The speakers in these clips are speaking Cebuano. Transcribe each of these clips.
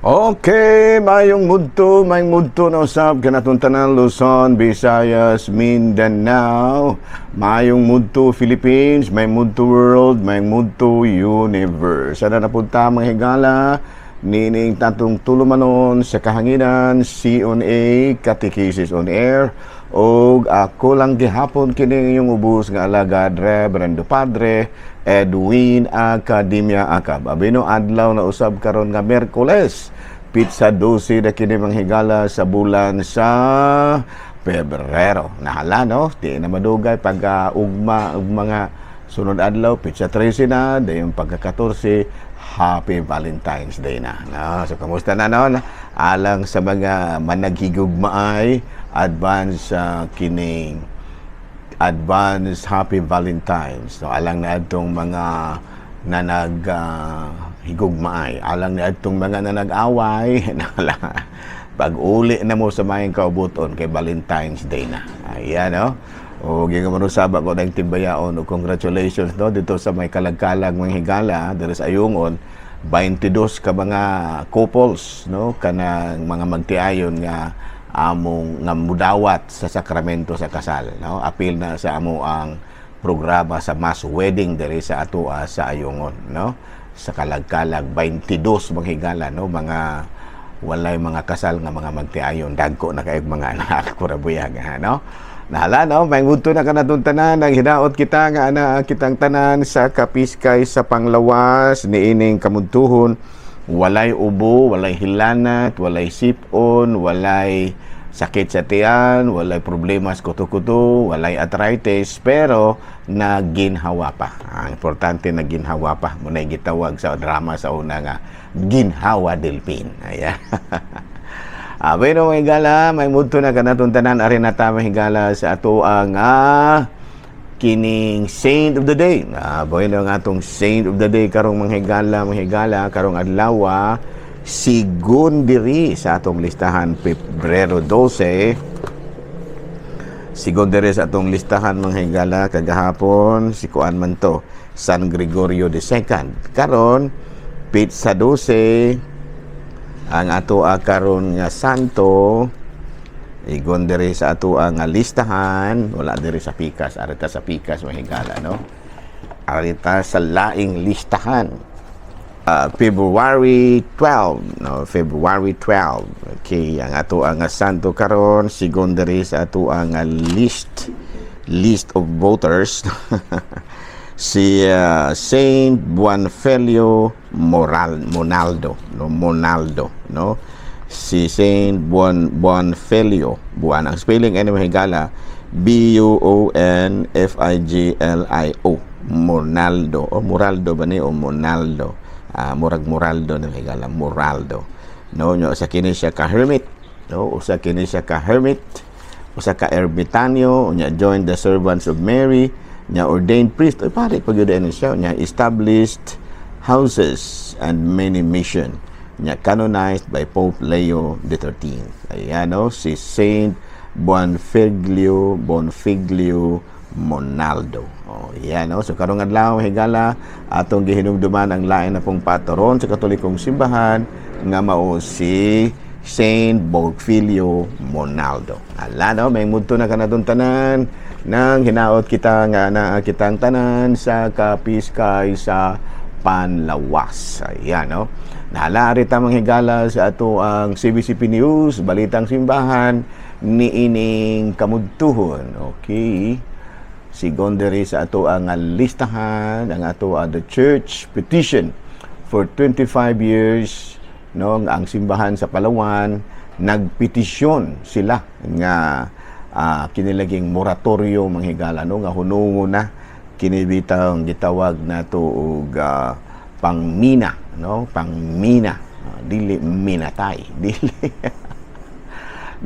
Okay, mayong mudto na usab kanatong tanan, Luzon, Visayas, Mindanao, mayong mudto Philippines, may mudto world, may mudto universe. Sana napunta, mga higala, nining tatong tulumanon sa kahanginan, C on A, Catechesis on Air, og ako lang gihapon kini inyong ubos nga alagad, Reverendo Padre Edwin Academia Acab. Abino adlaw na usab karon nga Miyerkules, petsa 12 na kini, mga higala, sa bulan sa Pebrero. Nahala, no? Di na madugay pagka ugma ug mga sunod adlaw, petsa 13 na, dayon pagka 14, Happy Valentine's Day na. No? So kamusta na noon? Alang sa mga managhigugmaay, advance kining advance Happy Valentine's. So alang na atong mga nanag higugmaay, alang na atong mga nanag-away, nala. Pag-uli na mo sa mayang kaubuton kay Valentine's Day na. Ayan, no? O giingon man usab ko ng timbayaon o congratulations, no, dito sa may Kalagkalag, mga higala, diri sa Ayungon, 22 ka mga couples, no, kanang mga magtiayon nga among nga mudawat sa sakramento sa kasal, no, apil na sa amo ang programa sa mass wedding diri sa atoa sa Ayungon, no, sa Kalagkalag, 22, mga higala, no, mga walay mga kasal nga mga magtiayon. Dagko na kay mga anak ko buyag ha, no. Nahala, no, may mudto na kanatong tanan ang hinaot kita nga ana kitang tanan sa kapiskay sa panglawas niining kamudtuhon, walay ubo, walay hilanat, walay sipon, walay sakit sa tiyan, walay problema sa kuto-kuto, walay arthritis, pero naginhawa pa. Ang importante, naginhawa pa. Muna gitawag sa drama sa una nga Ginhawa Delpin. Ayan. Bueno, mga higala, may mudto na kanatong tanan, ari na ta, mga higala, sa ato ang kining Saint of the Day. Bueno, ang atong Saint of the Day karong mga higala, karong adlaw, sigun diri sa atong listahan, Pebrero 12. Sigun diri sa atong listahan, mga higala, kagahapon si kuan man to, San Gregorio II. Karon petsa 12, ang ato karon nga santo, igon diri sa ato ang listahan, wala diri sa pikas, arita sa pikas, mga higala, no, arita sa laing listahan. February 12, no, February 12. Okay, ang ato ang santo karon, sigon diri sa ato ang list of voters, si Saint Buonfiglio Moral Monaldo, no, Monaldo, no, si Saint Buonfiglio Buan. Ang spelling ani, mga higala, B U O N F I G L I O, Monaldo o Moraldo ba ni o Monaldo? Murag Moraldo na, higala, Moraldo, no. Nyo sa kini siya ka hermit, no, usa kini siya ka hermit, usa ka ermitanyo. Nya joined the Servants of Mary, nya ordained priest, ay pare pag yun siya, nya established houses and many mission, nya canonized by Pope Leo XIII. Ayan, no, si Saint Buonfiglio Monaldo. Oh, yan, no. So karong adlaw, higala, atong gihinumduman ang lain na pong patron sa Katolikong simbahan nga mao si Saint Bonfilio Monaldo. Ala, no, may mudto na kanatong tanan nang hinaot kita nga naa kitang tanan sa kapiskay sa panlawas. Ayan, no. Nahala ta, mga higala, sa ato ang CBCP News, Balitang Simbahan, niining kamudtuhon. Okay. Sigon diri sa ato ang listahan, ang ato ang the church petition for 25 years, no, ang simbahan sa Palawan nagpetisyon sila nga kinilaging moratoryo, mga higala, no, nga hunungo na kini bitang gitawag nato og pangmina, no, pangmina. Dili minatay, dili,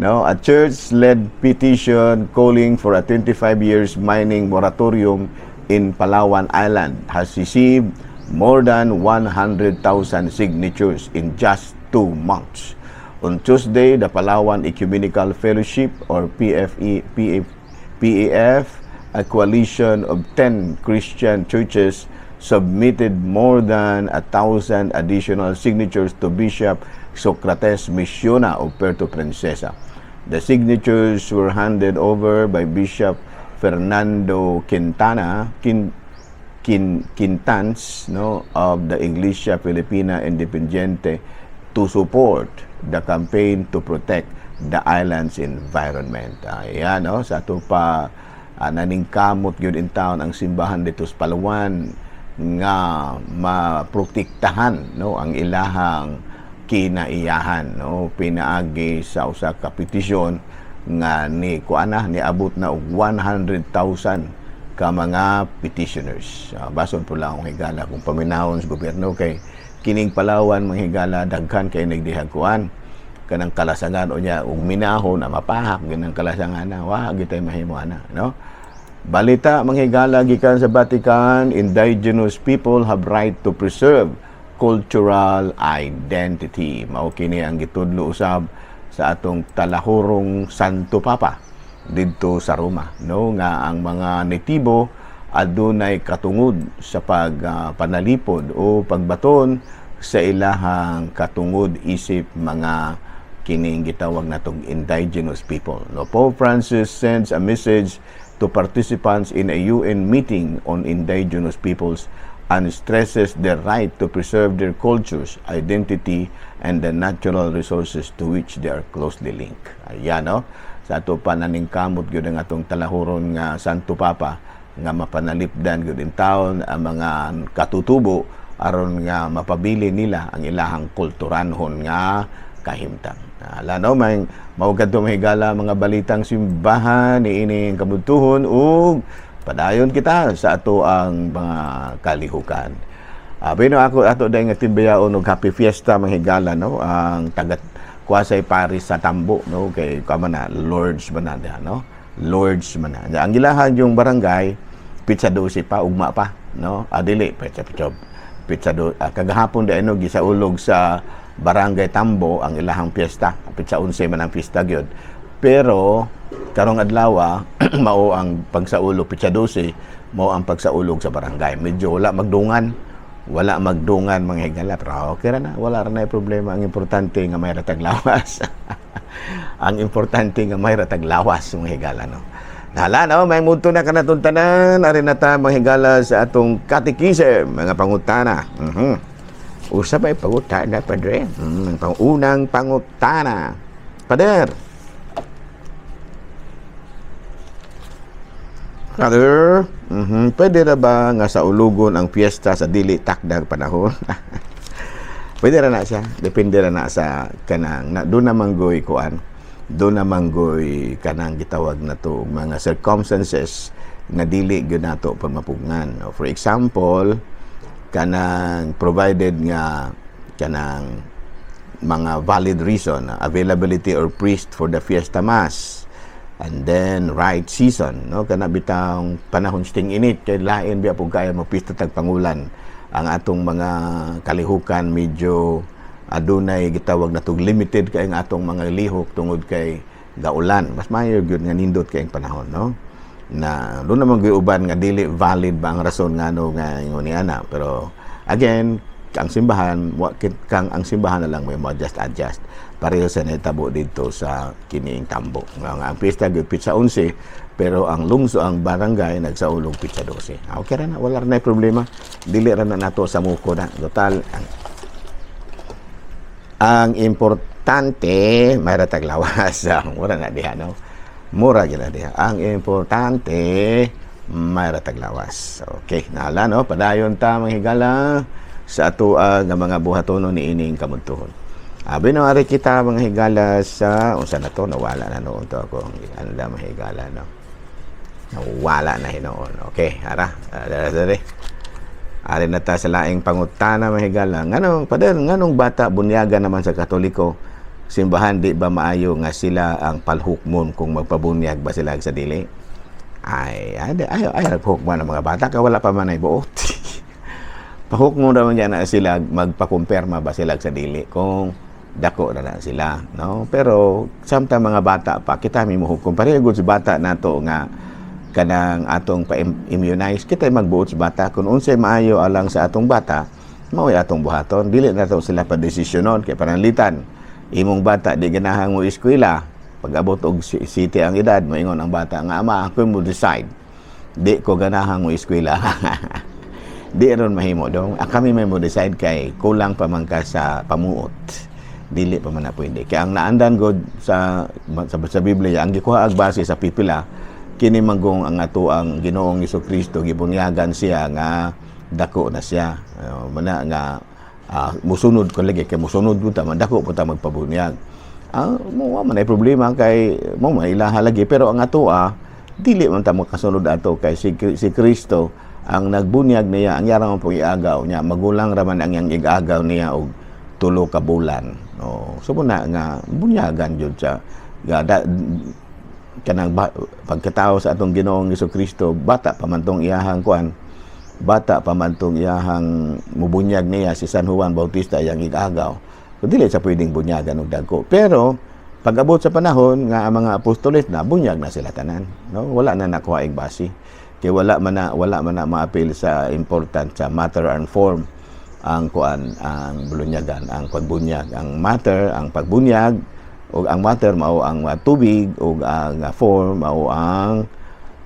no. A church-led petition calling for a 25 years mining moratorium in Palawan Island has received more than 100,000 signatures in just 2 months. On Tuesday, the Palawan Ecumenical Fellowship, or PFE, PF, PEF, a coalition of 10 Christian churches, submitted more than 1,000 additional signatures to Bishop Socrates Misiona of Puerto Princesa. The signatures were handed over by Bishop Fernando Quintana Quintans, no, of the Iglesia Filipina Independiente to support the campaign to protect the island's environment. Ayan, no, sa ato pa naningkamot gyud in town ang simbahan dito sa Palawan nga maprotektahan, no, ang ilahang kinaiyahan, no, pinaagi sa usa ka petisyon nga ni kuana niabot na og 100,000 ka mga petitioners. Bason po lang akong higala kung paminahon sa gobyerno kay kining Palawan, mga higala, daghan kay nagdihag kuan kanang kalasangan o niya ug minahon na mapahak ganang kalasangan na wa gitay mahimo ana, no. Balita, mga higala, gikan sa Vatican: indigenous people have right to preserve cultural identity. Mao kini ang gitudlo usab sa atong talahurong Santo Papa didto sa Roma, no, nga ang mga natibo adunay katungod sa pagpanalipod o pagbaton sa ilahang katungod isip mga kining gitawag natong indigenous people. No, Pope Francis sends a message to participants in a UN meeting on indigenous peoples and stresses their right to preserve their cultures, identity, and the natural resources to which they are closely linked. Ayan, no? Sa ato pa naningkamot gyud ang atong talahuron nga Santo Papa nga mapanalipdan gyud in town ang mga katutubo aron nga mapabili nila ang ilahang kulturanhon nga kahimtang. Ala, no, may mao kadto, mga higala, mga balitang simbahan niining kabuntuhon ug padayon kita sa ato ang mga kalihukan. Bino ako ato dahil nga timbayaon og happy fiesta, mga higala, no, ang taga Kwasay Paris sa Tambo, no, kay kama na Lords man na diha, no, Lords man na ang gilahan yung barangay petsa 12 pa, ugma pa, no, adili petsa petsa petsa do, kagahapon dahil, no, gisaulog sa Barangay Tambo ang ilahang piyesta. Petsa 11 man ang piyesta gyud, pero karong adlaw mao ang pagsaulog, petsa 12 mao ang pagsaulog sa barangay. Medyo wala magdungan, mga higala, pero okay ra na, wala ra na problema. Ang importante nga may ratag lawas, ang importante nga may ratag lawas, mga higala, no. Hala, no, may muto na kanatong tanan. Ari na ta, mga higala, sa atong catechism, mga pangutana. Usa pa pangutana, padre. Pangunang pangutana. Pader. Father, pwede ra ba nga sa ulugon ang piyesta sa dili takdang panahon? Pwede ra na siya. Depende ra na sa kanang na doon naman goy kuan. Doon naman goy kanang gitawag na to mga circumstances nga dili gyud nato pamapugngan. For example, kanang provided nga kanang mga valid reason, availability or priest for the fiesta mass, and then right season, no, kana bitang panahon sting init kay lain biya pug kaya mo pista tag pangulan. Ang atong mga kalihukan medyo adunay gitawag na tug limited kay ang atong mga lihok tungod kay gaulan. Mas maayo gyud nga nindot kay ang panahon, no, na doon naman gyud uban nga dili valid ba ang rason ngano nga ingon ni ana. Pero again, ang simbahan wa kang ang simbahan na lang may mo adjust adjust pareho sa nahitabo dito sa kining Tambo nga ang pista gyud petsa 11 pero ang lungso, ang barangay nagsaulog petsa 12. Ah, okay ra na, wala ra na problema, dili ra na nato sa muko na total. Ang importante may ratag lawas. Mura na diha, no, mura gyud na diha. Ang importante may ratag lawas. Okay, nahala, no, padayon ta, mga higala, sa ato nga mga buhatonon niining kamuntuhon. Abi no, ari kita, mga higala, sa unsa na to, nawala na noon to ako ano na, mga higala, no, nawala na hinuon. Okay, ara dara dere. Ari na ta sa laing pangutana, mga higala. Nganong, pader, nganong bata bunyaga naman sa Katoliko simbahan? Di ba maayo nga sila ang palhukmon kung magpabunyag ba sila sa dili? Ay, ay, ay, ay, hukman ang mga bata ka, wala pa man ay buot. Pahukmo naman yan na sila magpakumpirma ba sila sa dili kung dako na na sila, no? Pero samtang mga bata pa, kita mi mohukom. Pareho gud sa bata nato nga kanang atong pa-immunize, kita magbuot sa bata kung unsay maayo alang sa atong bata. Mao atong buhaton, dili na to sila padesisyonon kay pananglitan imong bata di ganahan mo eskwela. Pag abot og 7 ang edad, moingon ang bata nga, "Ama, ako mo decide, di ko ganahan mo eskwela." Di ron mahimo dong. Ah, kami may mo decide kay kulang pa man ka sa pamuot. Dili pa man na pwede. Kaya ang naandan god sa Biblia, ang gikuha ag base sa pipila, kini manggong ang ato ang Ginoong Kristo, gibunyagan siya nga dako na siya. Mana nga musunod ko lagi kay musunod ko ta man dako po ta magpabunyag. Mo wa man ay problema kay mo mailaha lagi, pero ang ato dili man ta makasunod ato kay si Kristo ang nagbunyag niya, ang yarang pong iagaw niya, magulang raman ang iyang igagaw niya og 3 ka bulan, no? So muna nga bunyagan jud siya ga da, kanang ba, pagkatao sa atong Ginoong Kristo, bata pa man tong iyahang kuan, bata pa man tong iyahang mubunyag niya, si San Juan Bautista iyang igagaw. So dili sa pwedeng bunyagan og dagko, pero pag-abot sa panahon nga ang mga apostoles na bunyag na sila tanan, no? Wala na nakuha ig base kay wala man na maapil sa important sa matter and form ang kuan, ang bulunyagan, ang pagbunyag. Ang matter ang pagbunyag ug ang matter mao ang tubig ug ang form mao ang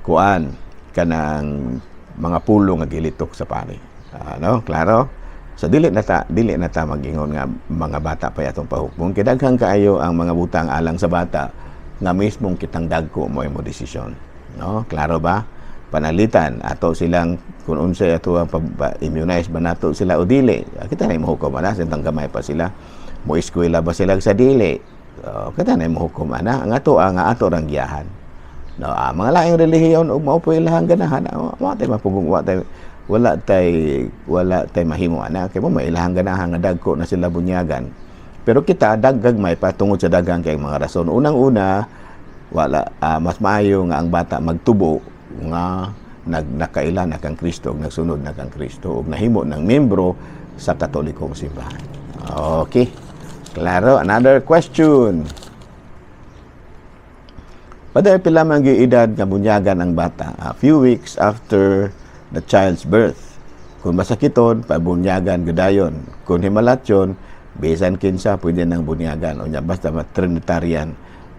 kuan, kanang mga pulo nga gilitok sa pari. No, klaro? So dili na ta mag-ingon nga mga bata pa atong pahukbong kay daghan kaayo ang mga butang alang sa bata nga mismong kitang dagko mo mo desisyon, no? Klaro ba? Panalitan ato silang kung unsay ato ang immunize ba nato sila o dili. Kita na mohukom ana, sintang gamay pa sila, mo eskwela ba sila sa dili, kita na mohukom ana. Ang ato ang ato rang giyahan, no? Mga laing relihiyon ug mao po ilahang ganahan, wa tay mapugong, wa tay wala tay mahimo ana kay mo mailahang ganahan nga dagko na sila bunyagan. Pero kita daggagmay pa tungod sa daghang kay mga rason. Unang-una, wala mas maayo nga ang bata magtubo nga nakaila na kang Kristo ug nagsunod na kang Kristo ug nahimo ng membro sa Katolikong simbahan. Okay. Klaro, another question. Paday, pila man gyud edad nga bunyagan ang bata? A few weeks after the child's birth. Kung masakiton, pabunyagan gyud. Kung himalatyon, bisan kinsa pwede nang bunyagan. Unya basta ma Trinitarian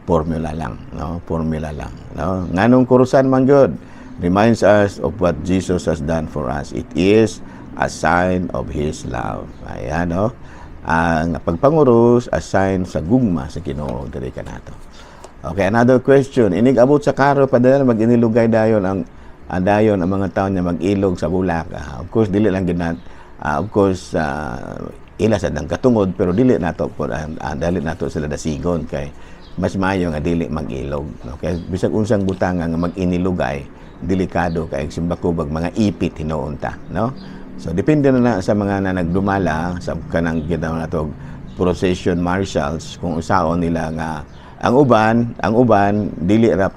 formula lang, no? Formula lang, no? Nganong kurusan man gyud? Reminds us of what Jesus has done for us. It is a sign of His love. Ayan, no? Ang pagpanguros, a sign sa gugma sa Ginoo diri kanato. Okay, another question. Inig abot sa karo, padala mag-inilugay dayon ang dayon ang mga tao niya mag-ilog sa bulak. Of course dili lang gid of course ila sa dang katungod, pero dili nato po dili nato sila dasigon kay mas maayo nga dili mag-ilog, no? Kay bisag unsang butang nga mag-inilugay, delikado kay simbako bag mga ipit hinuon ta, no? So depende na na sa mga na nagdumala sa kanang kita nato procession marshals kung usaon nila nga ang uban dili ra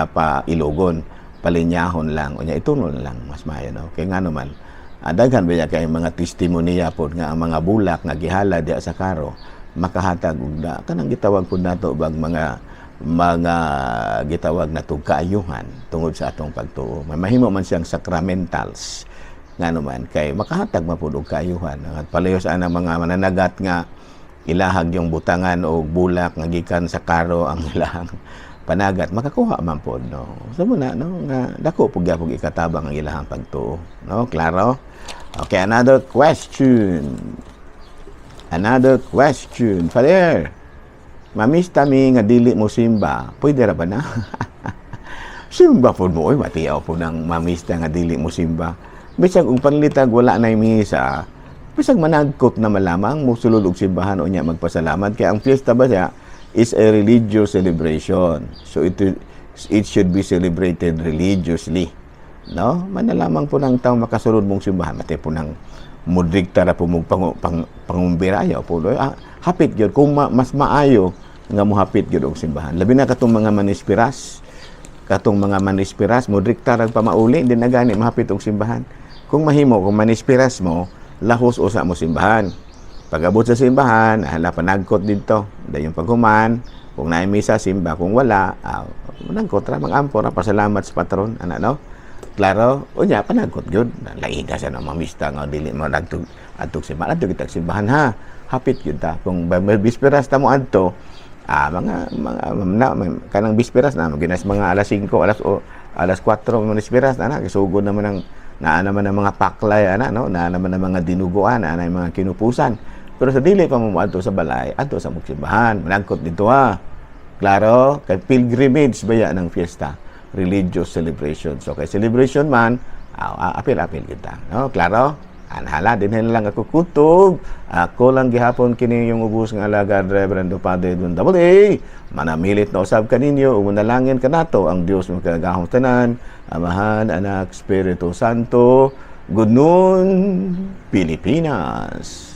pa ilogon, palinyahon lang, unya itunol na lang, mas maayo, no? Kay ngano man daghan ba kay mga testimonya pod nga ang mga bulak nga gihala diha sa karo makahatag og da kanang gitawag pud nato bag mga gitawag na kaayuhan tungod sa atong pagtuo. May mahimo man siyang sacramentals, ngano man kay makahatag man pud og kaayuhan. At palehos ang mga mananagat nga ilahag yung butangan o bulak nga gikan sa karo ang ilahang panagat, makakuha man pod, no? So muna, no, nga dako pud gyapon ikatabang ang ilahang pagtuo, no? Klaro? Okay, another question. Another question. Father, mamista mi nga dili mo simba, pwede ra ba na? Simba po mo, oy, matiyaw po ng mamista nga dili mo simba. Bisag ug panlitag wala na misa, bisag managkot na malamang, musulod og simbahan o niya magpasalamat. Kaya ang fiesta ba siya is a religious celebration. So it should be celebrated religiously. No? Manalamang po ng tao makasulod mong simbahan, mati po ng mudrikta ra po mong pangumbirayaw po. Hapit gyud kung mas maayo nga mohapit gyud og simbahan. Labi na katong mga manispiras, mudrikta rag pamauli, di na gani mahapit og simbahan. Kung mahimo, kung manispiras mo, lahos usa mo simbahan. Pag-abot sa simbahan, hala, panagkot dito. Dayon paghuman, kung naay misa, simba. Kung wala, managkot ra, mag-ampo ra, pasalamat sa patron, ana, no? Klaro? Unya, panagkot gyud. Laiga sa na mamista nga dili mo nagtug adtog simbahan, adto kitag simbahan ha. Hapit gyud ta. Kung bisperas ta mo adto, mga na, kanang bisperas na ginas mga alas 5, alas o alas 4 mga bisperas na, kisugod naman ang naa naman ang mga paklay ana, no, naa naman ang mga dinuguan, naa na mga kinupusan. Pero sa dili pa mo moadto sa balay, adto sa simbahan, managkot dito ha. Klaro? Kay pilgrimage baya ng fiesta, religious celebration. So kay celebration man, apil-apil kita. No? Klaro? Anhala, dinhin lang ako kutob. Ako lang gihapon kini yung ubos nga alagad, Reverendo Padre Edwin Double A. Manamilit na usab kaninyo ug manalangin kanato ang Dios makagagahom tanan, Amahan, Anak, Espiritu Santo. Good noon, Pilipinas.